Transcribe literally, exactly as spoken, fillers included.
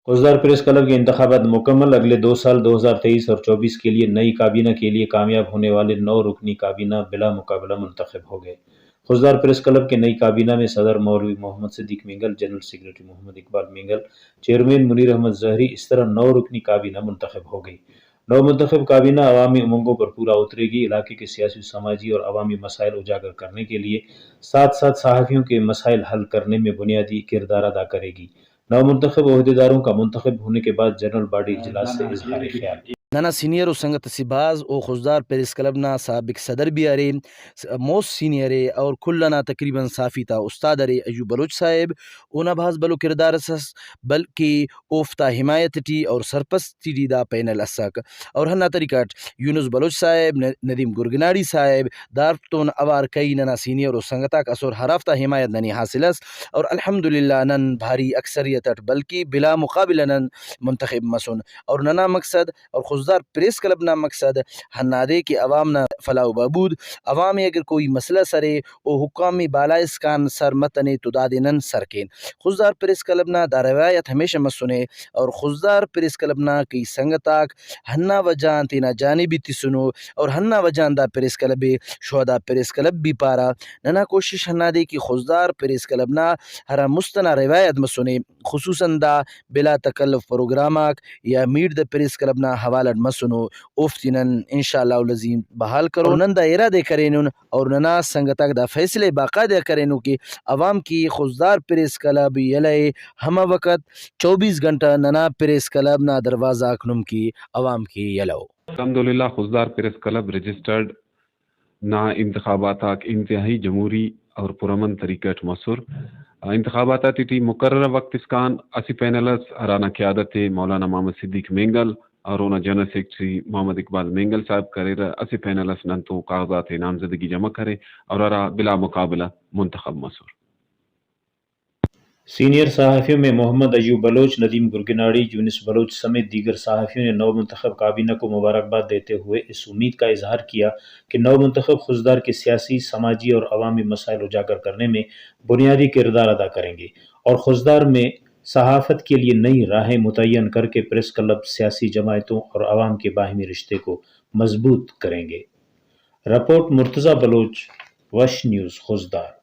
خضدار پریس کلب کے انتخابات مکمل، اگلے دو سال دو ہزار تئیس اور چوبیس کے لیے نئی کابینہ کے لیے کامیاب ہونے والے نو رکنی کابینہ بلا مقابلہ منتخب ہو گئے۔ خضدار پریس کلب کے نئی کابینہ میں صدر مولوی محمد صدیق مینگل، جنرل سیکرٹری محمد اقبال مینگل، چیئرمین منیر احمد زہری، اس طرح نو رکنی کابینہ منتخب ہو گئی۔ نو منتخب کابینہ عوامی امنگوں پر پورا اترے گی، علاقے کے سیاسی، سماجی اور عوامی مسائل اجاگر کرنے کے لیے ساتھ ساتھ صحافیوں کے مسائل حل کرنے میں بنیادی کردار ادا کرے گی۔ نومنتخب عہدیداروں کا منتخب ہونے کے بعد جنرل باڈی اجلاس سے اظہار خیال۔ ننا سینئر و سنگت اسہ بھاز او خضدار پریس کلب نا سابق صدر بھی ارے، س-، موسٹ سینئر ءِ اور کل ئنا تقریباً صحافی تا استاد ارے ایوب بلوچ صاحب، اونا بھاز بھلو کردار اس ئس، بلکہ اوفتا حمایت ٹی اور سرپرستی ٹی دا پینل اسک۔ اور ہندا طریقہ اٹ یونس بلوچ صاحب، ن-، ندیم گرگناڑی صاحب، داڑتون اوار کئی ننا سینئر و سنگتاک ئسر ہرافتا حمایت ننے حاصل ئس، اور الحمدللہ نن بھاری اکثریت اٹ بلکہ بلا مقابلہ نن منتخب مسن۔ اور ننا مقصد اور خضدار پریس کلب نا مقصد ہندادے کہ عوام نا فلاح و بہبود، عوام ءِ اگر کوئی مسئلہ ئس ارے، او حکام بالا اسکان سر متنے تو دادے نن سر کین۔ خضدار پریس کلب نا دا روایت ہمیشہ مسنے، اور خضدار پریس کلب نا کئی سنگتاک ہندا وجہ آن تینا جان ءِ بھی تسنو، اور ہندا وجہ آن دا پریس کلب ءِ شہداء پریس کلب بھی پارہ۔ ننا کوشش ہندادے کہ خضدار پریس کلب نا ہرا مست ئنا روایت مسنے، خصوصاً دا بلا تکلف پروگرام آک یا میٹ دا پریس کلب نا حوالہ اٹ مسنو، اوفتے نن انشاءاللہ العظیم بحال کرون۔ نن دا ارادہ ءِ کرینن اور ننا سنگتاک دا فیصلہ ءِ باقاعدہ کرینو کہ عوام کے خضدار پریس کلب یلہ ءِ، ہمہ وخت چوبیس گھنٹہ ننا پریس کلب نا دروازہ آک نم کہ عوام کے یلہ ءُ۔ الحمدللہ، خضدار پریس کلب رجسٹرڈ نا انتخابات آک انتہائی جمہوری اور پرامن طریقہ اٹ مسر۔ انتخابات آتیٹی مقررہ وخت اسکان اسہ پینل اس، ہرانا قیادت ءِ مولانا محمد صدیق مینگل اور اونا جنرل سیکرٹری محمد اقبال مینگل صاحب کریرہ، اسہ پینل اس ننتون کاغذات نامزدگی جمع کرے اور ہرا بلا مقابلہ منتخب مسر۔ سینئر صحافیوں میں محمد ایوب بلوچ، ندیم گرگناڑی، یونس بلوچ سمیت دیگر صحافیوں نے نومنتخب کابینہ کو مبارکباد دیتے ہوئے اس امید کا اظہار کیا کہ نومنتخب خضدار کے سیاسی، سماجی اور عوامی مسائل اجاگر کرنے میں بنیادی کردار ادا کریں گے اور خضدار میں صحافت کے لیے نئی راہیں متعین کر کے پریس کلب، سیاسی جماعتوں اور عوام کے باہمی رشتے کو مضبوط کریں گے۔ رپورٹ مرتضی بلوچ، وش نیوز، خضدار۔